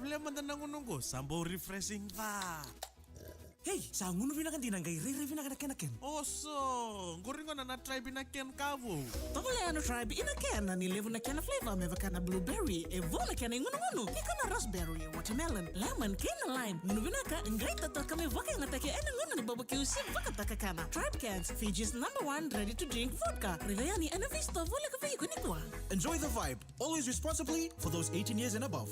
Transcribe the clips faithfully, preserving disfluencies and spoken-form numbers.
Leo mada na gunu qo, sa bau refreshing ca. Hei, sa gunu vinaka dina qai rairai vinaka na kena ken. Oso, qori gona na Tribe na ken ka vou. Tovolea na Tribe ina ken ni levu na kena flavor me vaka na blueberry, e vou na kena igunugunu, tiko na raspberry, watermelon, lemon, kei na lime. Gunu vinaka, qai totoka me vakayagataki ena gauna ni barbecue se vakatoka kena. Tribe Cans, Fiji's number one ready to drink vodka. Raica yani ena veisitoa voleka vei iko nikua. Enjoy the vibe. Always responsibly for those eighteen years and above.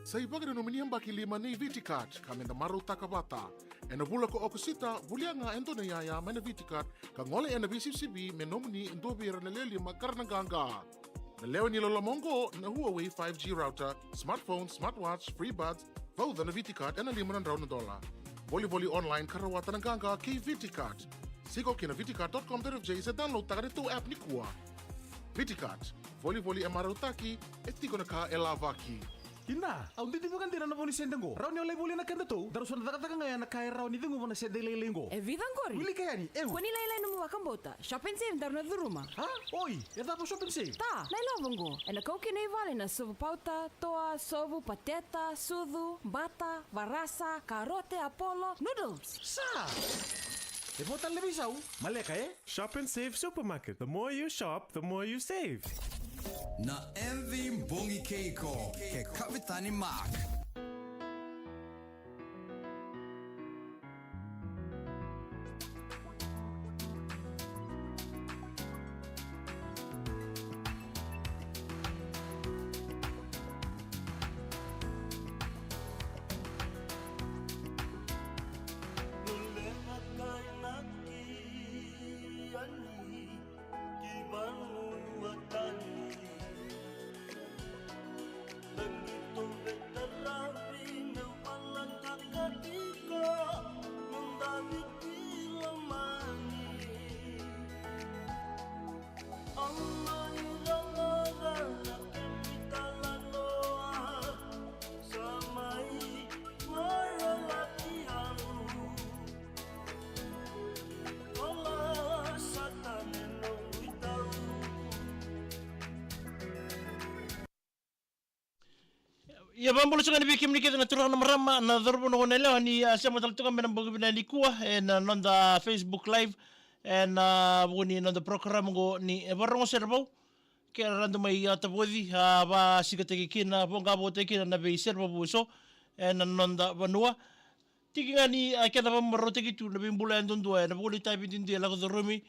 Sa ivakadinadinataki ni yabaki lima nei Viticat, ka meda marautaka vata. Ena vula ko Okosita, volia ga e dua na iyaya mai na Viticat, ka gole ena veisivisivi me nomuni e dua vei ira na lewe lima ka ra na qaqa. Na lewe ni loloma oqo, na Huawei five G router, smartphone, smartwatch, free buds, vauca na Viticat ena lima na drau na dola. Volivoli online ka rawata na qaqa kei Viticat. Siko ki na viticat dot com dot F J se download taka na tou app nikua. Viticat, volivoli e marautaki, e tiko na ka e lavaki. Ina, au didi vakadina na vou ni sede qo. Rawa ni o lai volia na kedatou, daru sa na cakacaka ga ya na ka e rawa ni ceguva na sede lailai qo. E vica qori? Wilika yani, eu. Kua ni lailai nomu vakabauta. Shop and Save daru na curuma. A? Oi, e cava Shop and Save? Ta, na ilavo qo. Ena kau kina i vale na sovu pauta, toa, sovu, pateta, sucu, bata, varasa, karote, apolo, noodles. Sa! E vo tale na veisau, maleka e? Shop and Save Supermarket. The more you shop, the more you save. Na M V Bogi Keiko, kei Kavetani Mark. Ia, vakabula tiko ga ni vei kemuni kece na turaga na marama, na cauravou, na goneyalewa ni a sema tale tu ga mai na bogi vinaka nikua ena noda Facebook Live, ena vuku ni noda program oqo ni e Vakarorogo Serevou. Ke ra radu mai a tavoci, a vasikataki kina, voqavoutaki kina na veiserevou eso ena noda vanua. Tiki ga ni a kena vakamarautaki tu na veibula yadudua ena vuku ni itavi duidui e lako curumi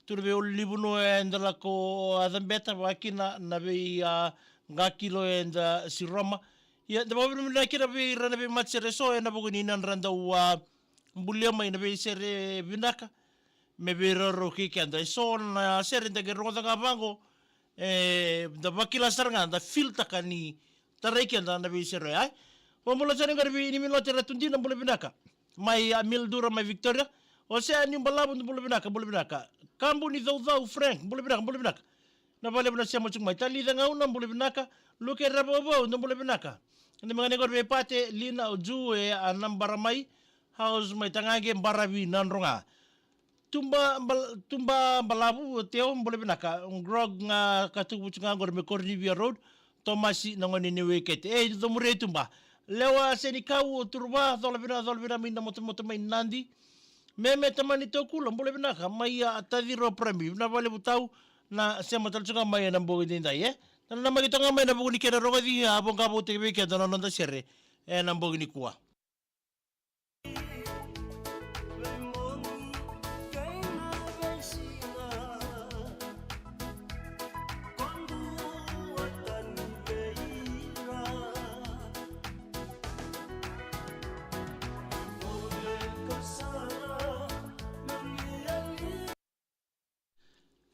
tu na veiulunivanua eda lako a cabeta, vakakina na vei a qakilo eda siroma. Ia da vakavinavinaka kina vei ira na veimatasere eso ena vuku ni nodra dau a bulia mai na veisere vinaka me veiraurau kei keda. Eso na sere da qai rogoca ga vaqo, e, da vakila sara ga, da feel taka ni tarai keda na veisere oya. Vakabula sara ga vei Iniminoti Ratudina, bula vinaka. Mai a Mildura mai Victoria. Osea Niubalavu, bula vinaka, bula vinaka. Kabu ni Caucau Frank, bula vinaka, bula vinaka. Na vale vuna sema tiko mai. Talica Gauna, bula vinaka. Luke Ravauvau, bula vinaka. Na mega ni qori vei Pate, Lina, o Ju, e a Nabara mai. House mai Tagaqe, Baravi, Nadroga. Tuba Bal-, Tuba Balavu, Teo, bula vinaka. Grog ga ka tukuvutu ga qori me Korinivia Road. Tomasi na gone ni Wekete. E, Tomure Tuba. Lewa Senikau, Turuva, cola vinaka, cola vinaka mai na motomoto mai Nadi. Meme Tamani Tokula, bula vinaka, mai a Taciro Prami, na vale vutau, na sema tale tu ga mai ena bogi daidai, e. Na namaki toka ga mai na vuku ni kena rogoci, a voqavoutaki vei keda na noda sere ena bogi nikua.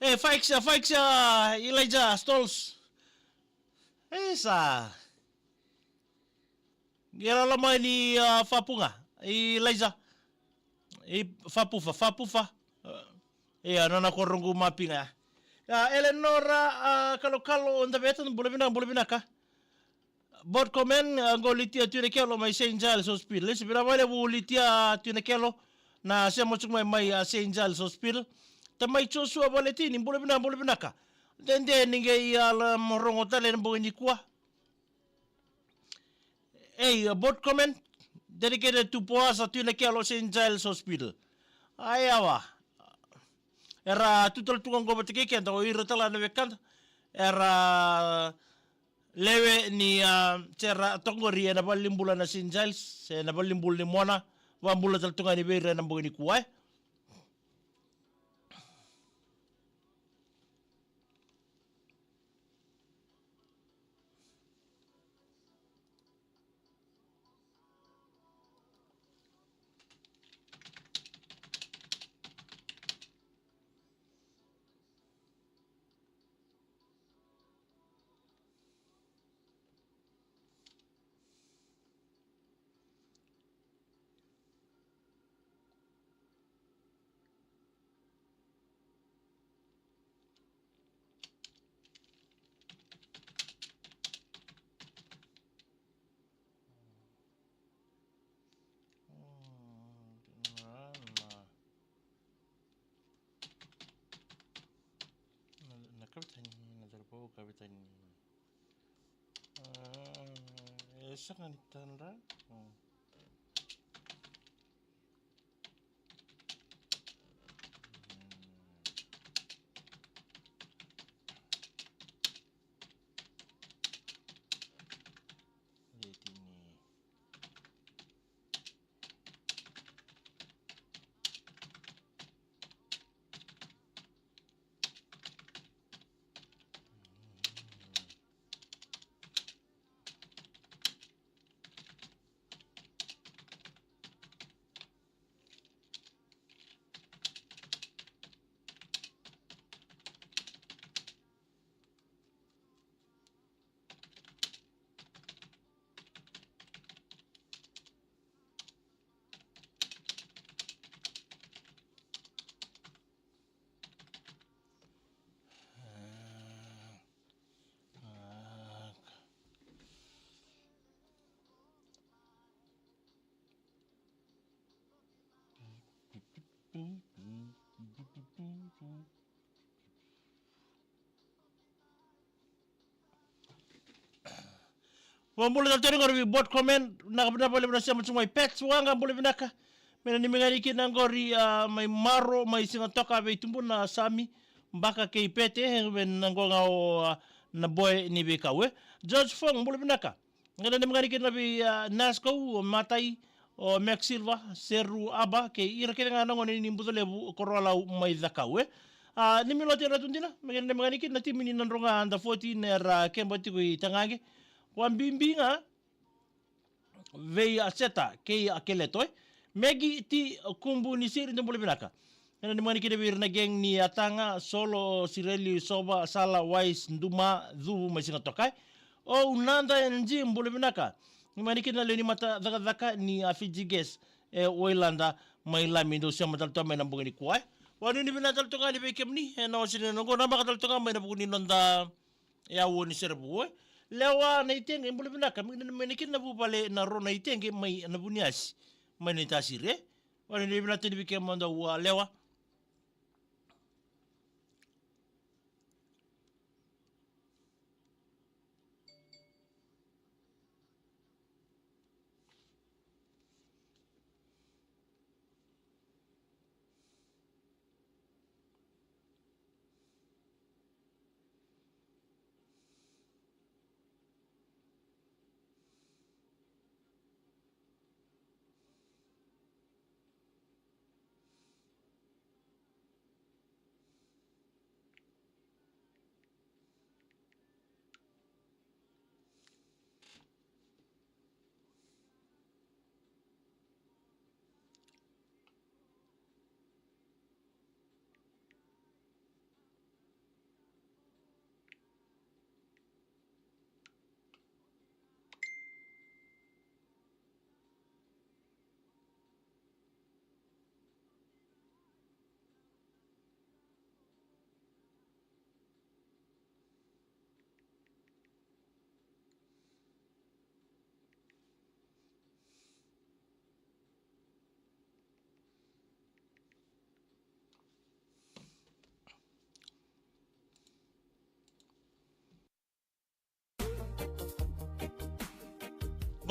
E, Fikes, a, Fikes, a, Elijah Stolz. E, sa. Qai lala mai ni, a, Fapuga. Elijah. E, Fapufa, Fapufa. E, a, nona koro qu mapiga ya. A, Eleanora, a, Kalokalo, Daveta, bula vinaka, bula vinaka. Bot Komen, a, qo Litia Tuinakelo mai Saint Giles Hospital. Isi, vinaka vakalevu Litia Tuinakelo, na sema tiko mai, mai, a, Saint Giles Hospital. Tamai Joshua Valetini, bula vinaka, bula vinaka. Dede ni qai, a, la, mo rogo tale ena bogi nikua. Hey, a board comment dedicated to Poasa Tuinakelo, Saint Giles Hospital. Ayawa. Era tu tale tu ga qo vata kei keda, o ira tale na wekada. Era lewe ni, ah, se ra toka qori ena valenibula na Saint Giles, se na valenibula ni Mona, vakabula tale tu ga yani vei ira ena bogi nikua, e. Mm, na, na. Na, na kavetani, na cauravou kavetani. Ah, e sega ni tadra. Mm. Mm. Letini. Vakabula tale tu yani qori vei board comment, na ka vinaka vakalevu na sema tu mai. Pets Waqa, bula vinaka. Me nanumi ga yani kina qori, ah, mai Maro, mai Sigatoka, vei tubuna Sami, Baka kei Pete, me na qo ga o, ah, na boy ni veikau, e. George Fong, bula vinaka. Qai nanumi ga yani kina vei, ah, Nasco, o Matai, o Max Silva, Seru Aba, kei ira kece ga na gone ni Bucalevu, Koroalau mai Cakau, e. Ah, ni Miloti era tu dina, me qai nanumi ga yani kina na timi ni Nadroga under fourteen era keba tiko i Tagaqe. Vakabibi ga vei a Seta kei a Keleto, e. Megi T Kubu ni Siri, dou bula vinaka. Ena ni mani kina vei ira na gang ni Ataga, Solo, Sireli, Sova, Sala, Wais, Duma, Cuvu mai Sigatoka. O Unada N G, bula vinaka. Ni mani kina na lewe ni mata cakacaka ni a Fiji Gas e Wailada mai Lami, dou sema tale toka mai na bogi nikua, e. Vakanuinui vinaka tale toka yani vei kemuni ena ose ni noqu namaka tale toka mai na vuku ni noda e au ni sere vou, e. Lewa na itege, bula vinaka, me nanumi ga yani kina na vuvale na ro na itege mai na Vuniasi mai na itasiri, e. Vakanuinui vinaka tale vei kemudou, a, Lewa.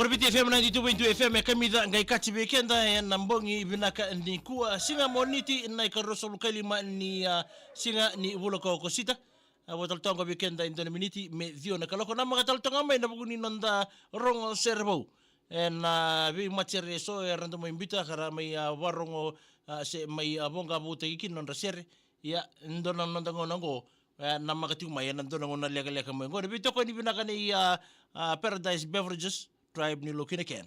Viti F M ninety-two point two F M e kamica qai kaci vei keda ena bogi vinaka nikua, siga Moniti na ikaruasagavulu ka lima ni, a, siga ni vula ko Okosita. A, vakatale toka vei keda e dua na miniti me ciwa na kaloko. Na maka tale toka mai na vuku ni noda rogo sere vou ena veimatasere eso era dau mai biuta ka ra mai, a, varogo, a, se mai, a, voqa voutaki kina nodra sere. Ia, dua na noda gauna oqo, e, na maka tiko mai ena dua na gauna lekaleka mai oqo. Na veitokoni vinaka nei, a, a, Paradise Beverages, Tribe ni Loki na can.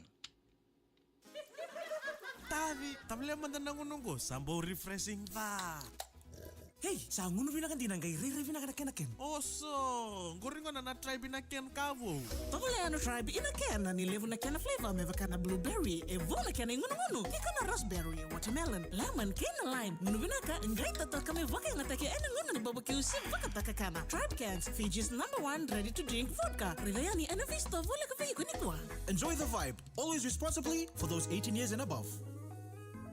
Tavi, tavale mada na gunu oqo, sa bau refreshing ca. Hei, sa gunu vinaka dina qai rairai vinaka na kena can. Oso, qori gona na Tribe ina can ka vou. Tovolea na Tribe ina can ni levu na kena flavor me vaka na blueberry, e vou na kena igunugunu, kei na raspberry, watermelon, lemon, kei na lime. Gunu vinaka, qai totoka me vakayagataki ena gauna ni barbecue se vakataka kana. Tribe cans, Fiji's number one ready to drink vodka. Raica yani ena veisitoa voleka vei iko nikua. Enjoy the vibe. Always responsibly for those eighteen years and above.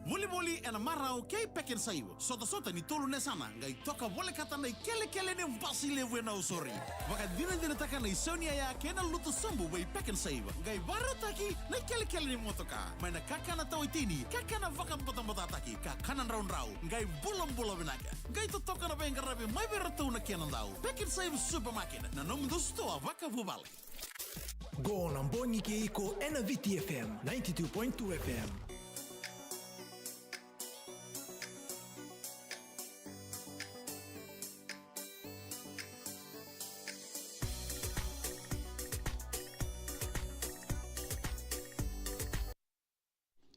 Volivoli ena marau kei Pack and Save. Sotasota ni tolu na yasana, qai toka volekata na ikelekele ni basi levu ena Nausori. Vakadinadinataka na isau ni yaya kei na lutu sobu vei Pack and Save. Qai vakarautaki na ikelekele ni motoka. Mai na kakana tawatini, kakana vakabatabata, kakana draudrau. Qai bulabula vinaka. Qai totoka na veiqaravi mai vei iratou na kenadau. Pack and Save Supermarket, na nomudou sitoa vakavuvale. Qo na bogi kei iko ena Viti F M, ninety-two point two F M.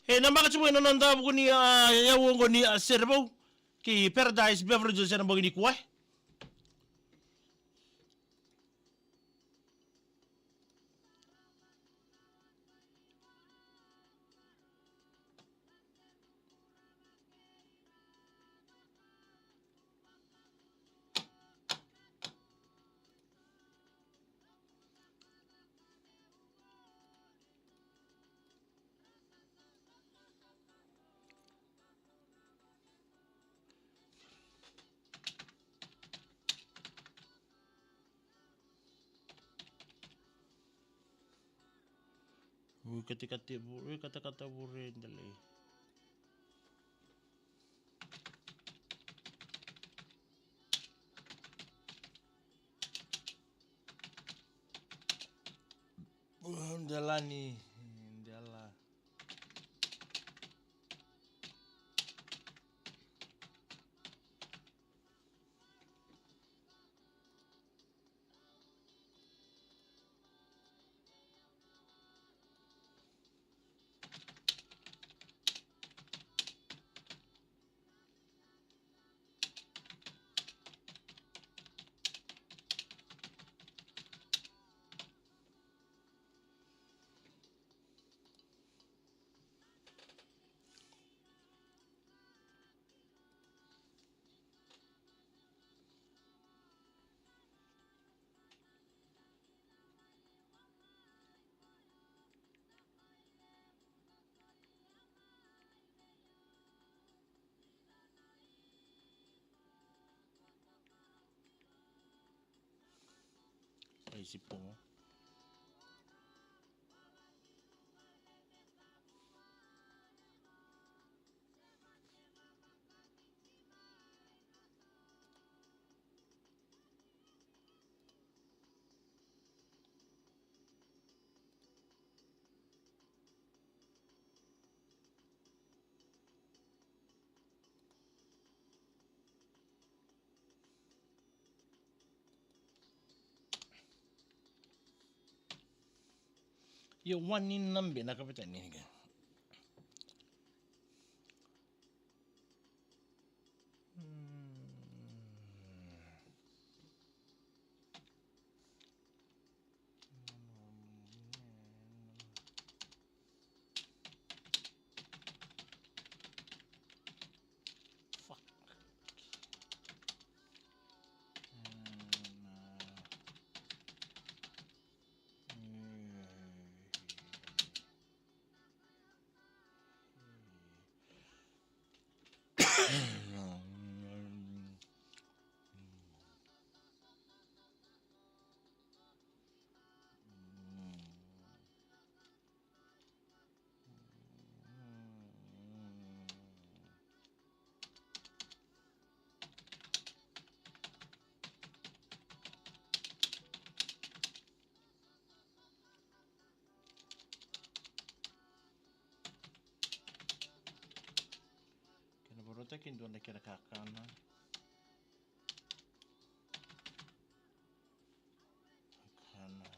E, na maka tiko mai na noda vuku ni, a, yau oqo ni, a, sere vou kei Paradise Beverages ena bogi nikua. Ui, katakata vu-, ui, katakata vure, delai. Ui, delani, dela. Ai, si pogo. Io, wani na be na kapitani ni ke. Fuck. Taki dua na kena kakana. Kakana.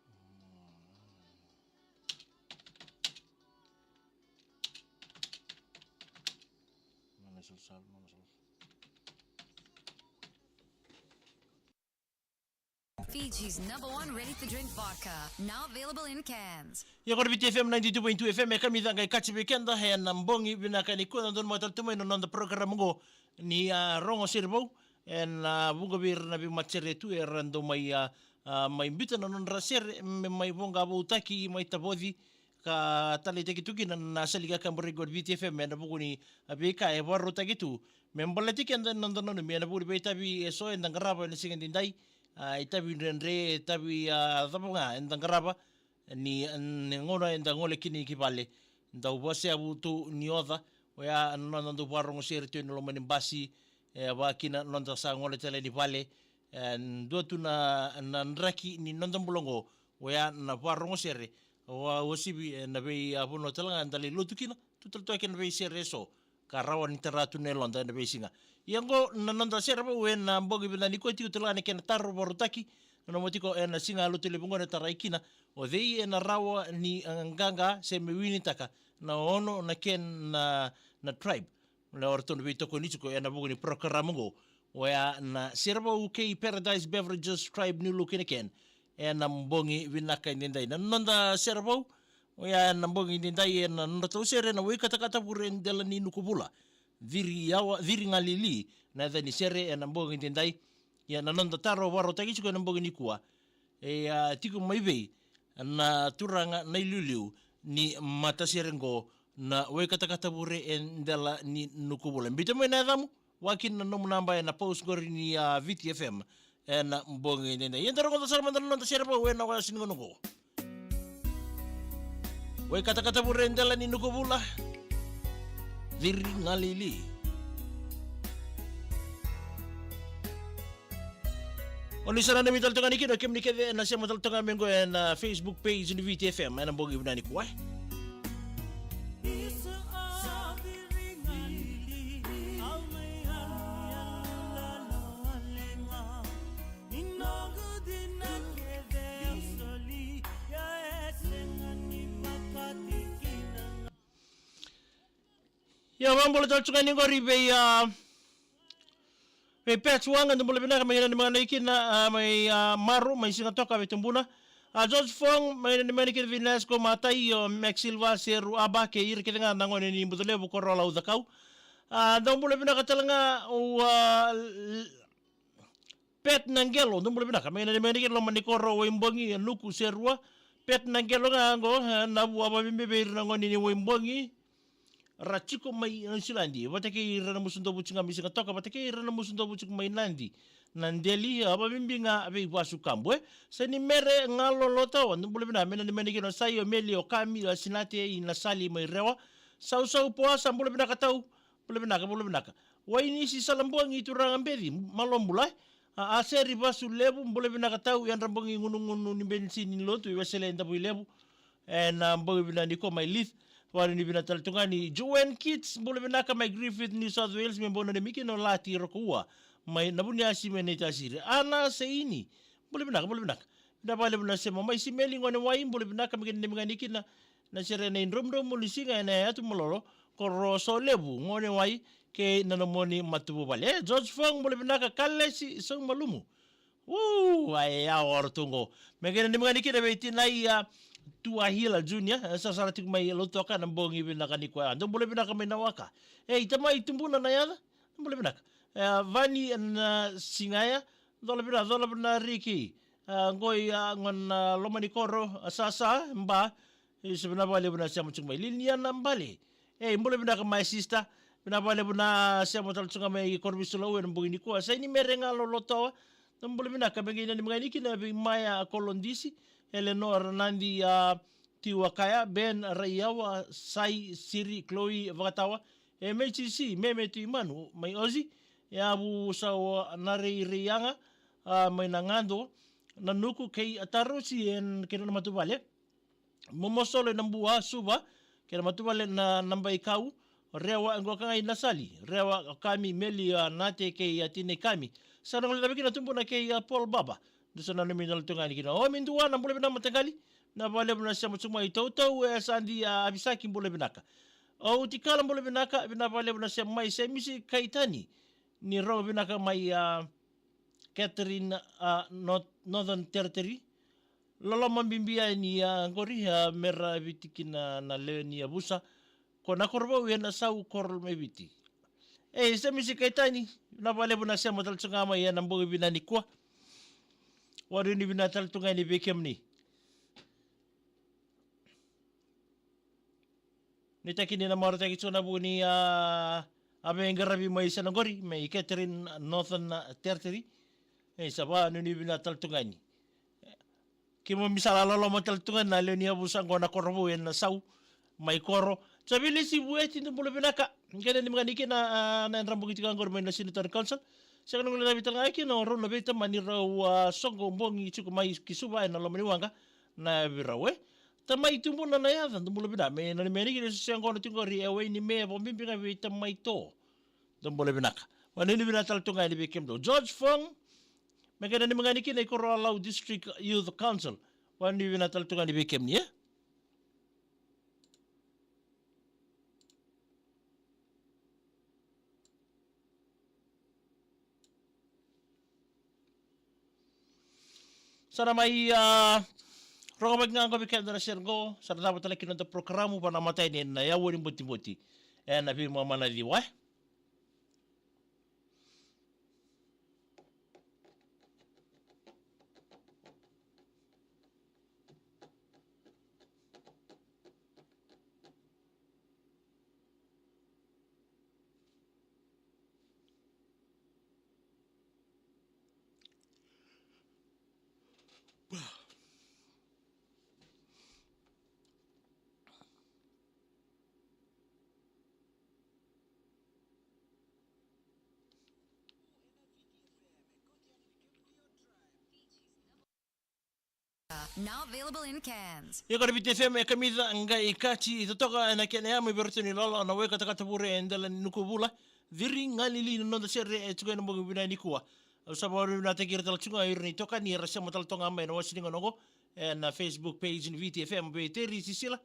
Mm. Mana sal sal, mana sal. Fiji's number one ready-to-drink vodka, now available in cans. Ia qori Viti F M ninety-two point two F M, e kamica qai kaci vei keda ena bogi vinaka nikua. Dodonu me tale tu mai na noda program qo ni a Rogo Sere Vou. Ena vuqa vei ira na veimatasere tu era dau mai a, a, mai biuta na nodra sere, me mai voqa voutaki, mai tavoci, ka taleitaki tu kina na sala ni kakaburaki qo ni Viti F M ena vuku ni, a, veika e vakarautaki tu me baleti keda ena noda nanumi ena vuku ni veitavi eso eda qarava ena siga edaidai. A, itavi dredre, itavi, a, cava ga eda qarava ni, ni gauna eda gole kina ki vale, dau vakaseavu tu ni oca. Oya na noda dau vakarogosere tu ena loma ni basi, e, vaka kina noda sa gole tale yani vale. E dua tu na, na draki ni noda bula oqo, oya na vakarogosere. Vakauasivi ena vei, a, vanua tale ga eda lai lotu kina, tu tale toka kina na veisere eso ka rawa ni tara tu na yaloda ena veisiga. Ia oqo na noda sere vou ena bogi vinaka nikua, tiko tale ga na kena taro vakarautaki. Nanuma tiko ena siga Lotulevu oqo ena tarai kina o cei ena rawa ni, a, qaqa se me winitaka na ono na kena na, na tribe. Na o ratou na veitokoni tiko ena vuku ni program oqo. Oya na sere vou kei Paradise Beverages Tribe New Look in a Can ena bogi vinaka edaidai. Na noda sere vou oya ena bogi edaidai ena nodratou sere na Waikatakata Vure Dela ni Nukuvula. Ciri Yawa, Ciri Galili na yaca ni sere ena bogi edaidai. Ia na noda taro vakarautaki tiko ena bogi nikua, e a tiko mai vei na turaga na iliuliu ni matasere oqo na Waikatakata Vure e Dela ni Nukuvula. Biuta mai na yacamu, vaka kina na nomu naba ena post qori ni, a, Viti F M ena bogi edaidai. Ia da rogoca sara mada na noda sere vou ena wase ni gauna oqo. Waikatakata Vure e Dela ni Nukuvula, Ciri Galili. O ni sa nanumi tale toka yani kina, o kemuni kece ena sema tale toka mai qo ena Facebook page ni Viti F M ena bogi vinaka nikua. Ia, vakabula tale tu ga yani qori vei, a, vei Pets Waqa, dou bula vinaka, mai nanumi ga yani kina, a, mai, a, Maru, mai Sigatoka, vei Tubuna. A, George Fong, mai nanumi ga yani kina vei Nasco, Matai, o Max Silva, Seru, Aba, kei ira kece ga na gone ni Bucalevu, Korolau, Cakau. A, dou bula vinaka tale ga, o, a, L-, Pet Naqelo, dou bula vinaka, mai nanumi ga yani kina loma ni koro Waibogi, Nuku, Serua. Pet Naqelo ga qo, e, na vua vakabibi vei ira na gone ni Waibogi ra tiko mai Niusiladi, vata kei ira na musudovu tiko ga mai Sigatoka, vata kei ira na musudovu tiko mai Nadi, na Deli, a, vakabibi ga vei Vasu Kabu, e. Sa ni mere ga lolota, o, dou bula vinaka, mai nanumi ga yani kina o Sai, o Meli, o Kami, o Sinate, i Nasali mai Rewa. Sausau Poasa, bula vinaka tau. Bula vinaka, bula vinaka. Wainisi Salabogi, turaga beci, malo bula, e. A, a Seri Vasu Levu, bula vinaka tau, Yadra Bogi, Gunugunu ni Benisi ni Lotu, i Wesele Davui Levu. Ena bogi vinaka nikua mai Leith, vakanuinui vinaka tale tu ga yani Joanne Keats, bula vinaka mai Griffith, New South Wales, me bau nanumi kina o Lati Rokoua mai Navuniasi mai Naitasiri. Ana Seini, bula vinaka, bula vinaka. Vinaka vakalevu na sema mai. Simeli Gonewai, bula vinaka, me kena nanumi ga yani kina na sere na idromudromu ni siga ena yatu malolo, koro Solevu, Gonewai, kei na nomuni matavuvale. E, George Fong, bula vinaka, Kalesi Saumalumu. Uu, a, e yawa o ratou qo. Me kena nanumi ga yani kina vei tinai, a, Tuahila Junior, e, sarasara tiko mai Lautoka, na bogi vinaka nikua. Dou bula vinaka mai Nawaka. E, i tamai Tubuna na yaca. Bula vinaka. E, Vani na Sigaya, cola vinaka, cola vinaka Riki. A, qoi, a, gona loma ni koro, a, Sasa, Ba. Isa, vinaka vakalevu na sema tiko mai. Liliana Bale. E, bula vinaka my sister. Vinaka vakalevu na sema tale tiko mai Korovisulou ena bogi nikua. Sa ini mere ga lolotawa. Na bula vinaka, me qai nanumi ga yani kina vei Maya Kolodisi, Eleanor Nadi, a, Tiwakaya, Ben Raiyawa, Sai Siri, Chloe Vakatawa, e, M H C, Meme Tuimanu, mai Ozi, e, Avu Sawa Nareireiyaga, a, mai Nagado, Nanuku kei Tarusi e na kena na matuvale. Momosolo e na Bua, Suva, kei na matuvale na Nabaikau, Rewa e qo ka ga i Nasali, Rewa, Kami, Meli, a Nate kei a Tine Kami. Sa na gole na vekina Tubuna kei a Paul Baba. Dou sa nanumi na lotu ga ni kina. O mi dua na bula vina mataqali. Na valevu na sema tu mai tautau e sa di a Avisaki bula vinaka. O Utikala bula vinaka, vina valevu na sema mai Semisi Kaitani. Ni rogo vinaka mai a Catherine a North-, Northern Territory. Loloma bibi yani a qori a mera viti kina na lewe ni a vusa. Ko na korovou e na sau koro mai Viti. E, Semisi Kaitani, na valevu na sema tale tu ga mai e na bogi vina ni kua. Wari ni vina tale tu ga ni vei kemuni. Ni taki ni na marautaki tu na vu ni a, a veiqaravi mai sa na qori, mai Catherine Northern Territory. E, sa va nuni vina tale tu ga ni. Keimami sa loloma tale tu ga na lewe ni a vusa qo na korovou e na sau mai koro. Sa vili si vueti dou bula vinaka. Kena ni magani kina a, na yadra bogi tika qori mai na Senator Council. Sa kana gole na vita ga kina o rau na veitamani rau a soqo bogi tiko mai ki Suva e na loma ni waqa na virau e. Tamai Tubuna na yaca dou bula vinaka. Me na ni meni kina se qona tiko qori e wai ni me vo bibi ga vei tamai to. Dou bula vinaka. Wani ni vina tale tu ga ni vei kemudou. George Fong. Me kena ni magani kina i Koroalau District Youth Council. Wani ni vina tale tu ga ni vei kemuni e. Sa na mai a rogo mai ga qo vei keda na sere qo, sa na cava tale kina noda porokaramu va na matai ni na yawa ni botiboti. E na veimama na ciwa e. Now available in cans. Ia ko na Viti F M e kamica qai kati totoka e na kena yamu i vei ratou ni lolo na wai katakata vure e dela ni nuku vula. Ciri galili na noda sere e tuka e na bogi vina ni kua. Au sa vakarau vinataki ira tale tuga ira ni toka ni era sema tale toga mai na wasi ni gauna oqo e na Facebook page ni Viti F M vei Teri Sisila.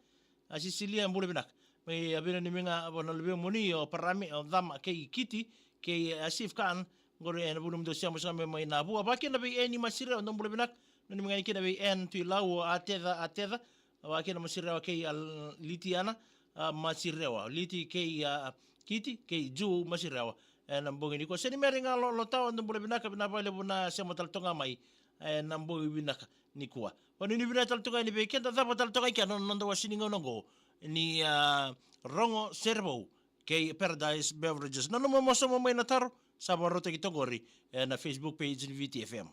A Sisilia bula vinaka. Mai a vina ni miga vo na luve moni o Parame o Cama kei Kiti kei a Sif Kan. Qori e na vuni mudou sema sema mai na vua. Vakina vei Eni Masirewa dou bula vinaka. Noni miga ni kina vei En Tuilau o Ateca Ateca. Vakina Masirewa kei a Litiana a Masirewa. Liti kei a Kiti kei Ju Masirewa. E na bogi ni kua. Seni Meri ga lo, lo tawa dou bula vinaka vina valevu na sema tale toga mai. E na bogi vinaka ni kua. Vanuni vina tale toga ni vei keda cava tale toga i kea na noda wasi ni gauna oqo. Ni a rogo serevou kei Paradise Beverages. Na nomu mosoma mai na taro, sa vakarautaki toqori e na Facebook page ni Viti F M.